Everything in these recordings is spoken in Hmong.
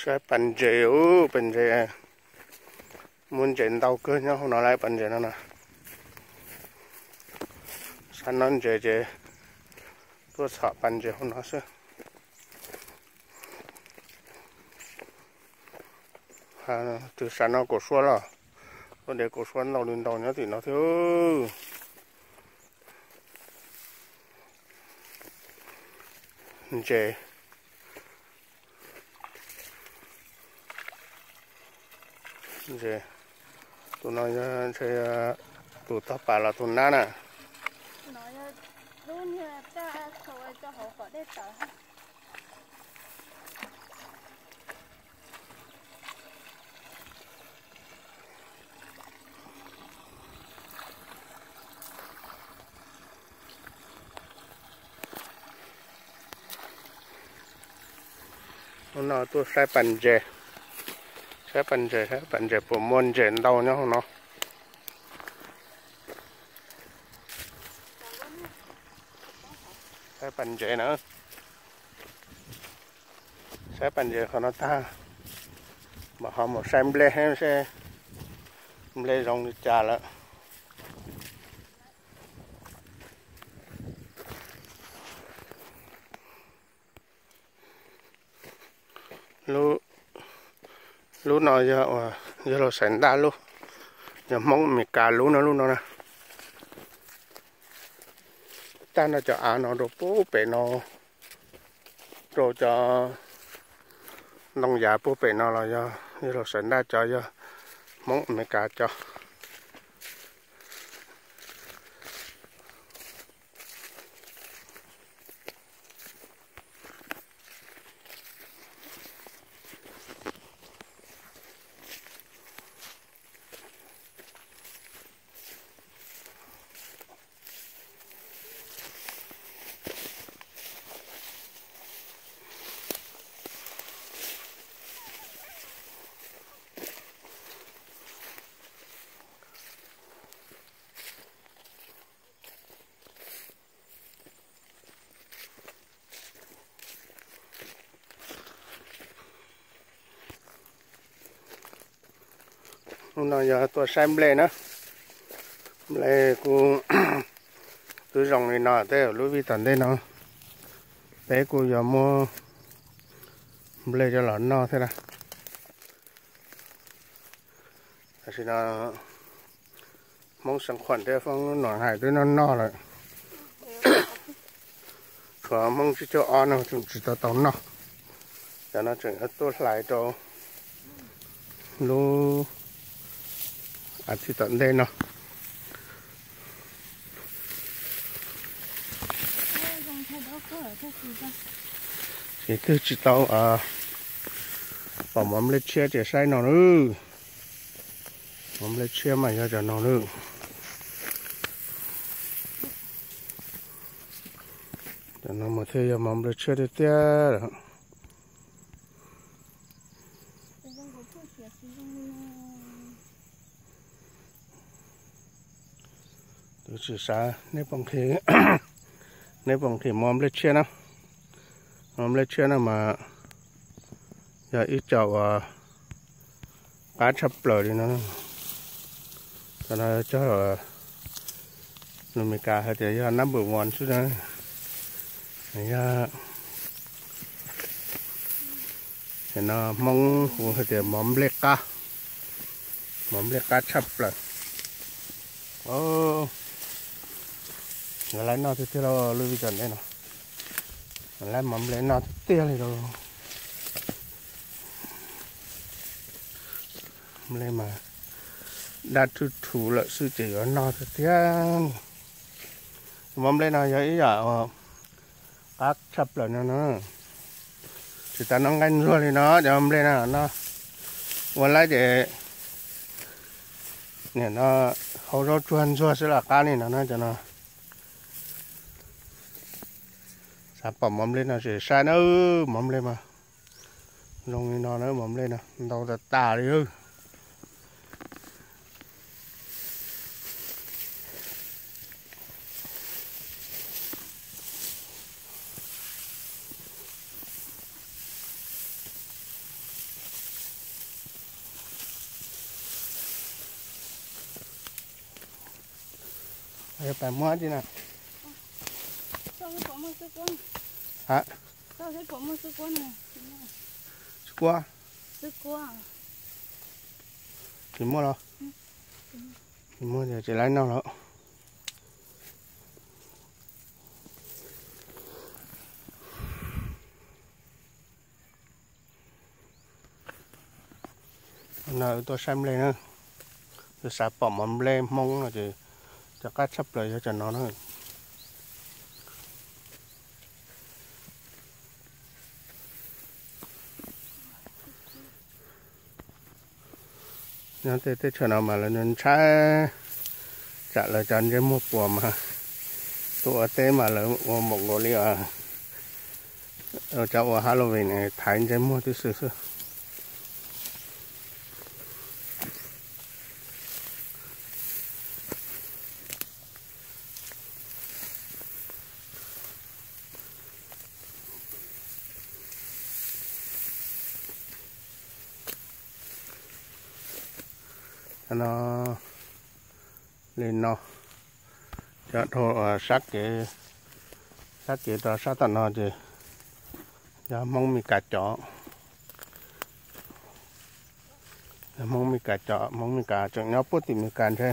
Saib pas ntses, ub, pas ntses, muaj ntses ntau kawg nyob hauv no lawm, pas ntses no na. Sab no ntses ces tuaj txhom pas ntses hauv no xwb. Twb sab no kaum suab los, ua de kaum suab ntau li ntau nyob tim no thiab. Ntses, ntses, tus no yog ntshe tus tog pas los tus nab na. Hnub no tuaj saib pas ntses, saib pas ntses, saib pas ntses puas muaj ntses ntau nyob hauv no. Saib pas ntses na, saib pas ntses qhov no tag, mam ho mus saib nplej seb nplej zoo li cas lawm. Lub no yog, yog Laus Xaiv Ntaj lub, yog Hmoob Amelikas lub no, lub no na. Tag no cov av no rau puag pem no, rau cov ntoo yav puag pem no los yog, yog Laus Xaiv Ntaj cov, yog Hmoob Amelikas cov. Hnub no yog tuaj saib nplej na. Nplej kuj twb zoo li no, tej lub vij tom ntej no peb kuj yuav muab nplej coj los noj thiab na. Tam sim no Hmoob Xeev Khuam thiab Hmoob Nor Hais twb noj noj lawm. Tshuav Hmoob Tsib Caug Ob no tseem tsis tau tau noj. Cov no tseem tuaj hlais rau lub as thiv tom ntej no. Ces twb tsis tau pom mov nplej tshiab ces saib no na. Mov nplej tshiab mas yog cov no na. Cov no mas thiaj yog mov nplej tshiab tiag tiag lawm. Tus tsis xav, neb puas nqhis mov nplej tshiab na? Mov nplej tshiab no mas yog ib co uas qab tshaj plaws li no. Cov no cog lus Meskas hais tias yog number one xwb na. Yog no Hmoob hu hais tias mov nplej qab, mov nplej qab tshaj plaws. Yuav laib noj tiag tiag lauj, lub vij tom ntej no, laib mov nplej noj tiag tiag li lauj. Nplej mas daj thuv thuv lawm xwb ces yuav noj tiag tiag. Mov nplej no yog ib yam qab tshaj plaws no na. Tsis tas noj nqaij ntsuag li no, cov nplej no no ua laib ces nim no hau zaub tsuag ntxuag xwb los qab li no na cov no. Xav pom mov nplej no ces saib na, mov nplej mas zoo li no na, mov nplej no ntau tas tas li. Pas muab tsi na. Ha, xwb kuab. Tsis muaj los? Tsis muaj ces tsis laib noj lawm. No tuaj saib nplej na, yog xav pom mov nplej Hmoob no ces cov qab tshaj plaws yog cov no na. Nyob tej teb chaws no mas lawv ntshai tsam lawv cov ntsej muag puas mas tuaj ua teb mas lawv ua npaum nkaus li cov ua Halloween thaiv ntsej muag tib si xwb. No, li no, cov dhau sab kev, sab kev rau sab tom no ces yog Hmoob Mes Kas cov. Hmoob Mes Kas cov, Hmoob Mes Kas tseem nyob puag tim Mes Kas ntshe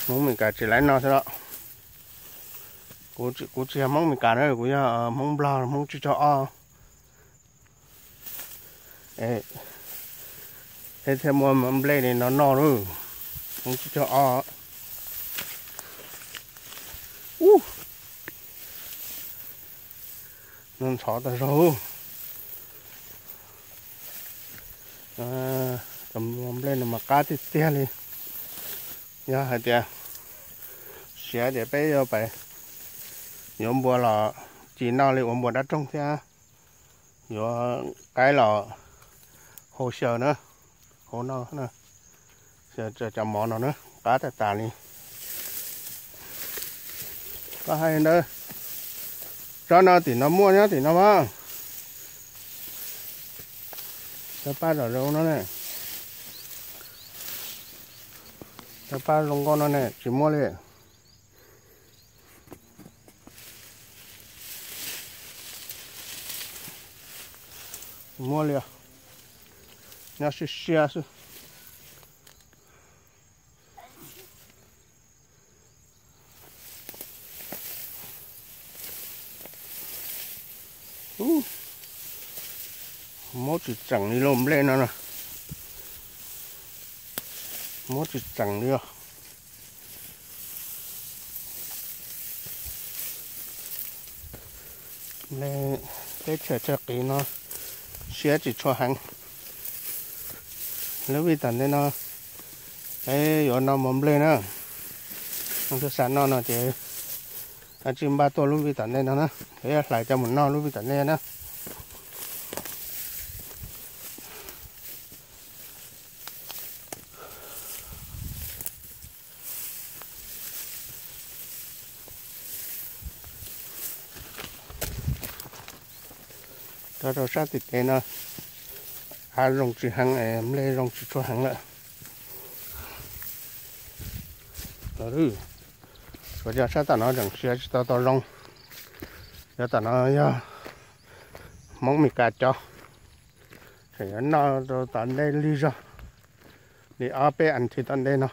Hmoob Mes Kas tsis laib no xwb los. Kuv tsis yog Hmoob Mes Kas na, kuv yog Hmoob Nplog, Hmoob tsib caug ob. Es thiaj muaj nplej li no noj lauj, Hmoob tsib caug ob. Ub, no ntxhov tas zog. Cov nplej no mas qab tiag tiag li. Yog hais tias siav ces peb yuav pais yuav npua los ci noj li ua npua dab roog thiab. Yuav qaib los hau xyaw na, hau no, xyaw cov mov no na, qab tas tas li. Koj hais ntawd, tsob no tim no muaj nyob tim no mas. Cov paj zom zaws no ne, cov paj zoo nkauj no ne tsis muaj li. Muaj li os, nyob siab siab xwb. Muab tsis tseem li lauj, nplej no na, muab tsis tseem li os. Nplej teb chaws tag qiv no siab tsis tshua heev. Lub vij tom ntej no peb yuav noj mov nplej na. Tus xav noj no ces tsis npaj tuaj lub vij tom ntej no na, peb yuav hlais coj mus noj lub vij tom ntej na. Rau rau sab tim kev no, av zoo tsis heev, nplej zoo tsis tshua heev lawm. Tsuas yog sab tom no tseem siav tsis tau tau zoo. Yog tom no yog Hmoob Mes Kas cov, tseem yuav noj rau tom ntej lig zog li ob peb as thiv tom ntej no.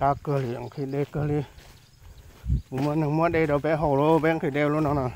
Sab kawg li, nqhis dej kawg li. Kuv muaj neeg muab dej rau peb haus lauj, peb nqhis dej lub no no.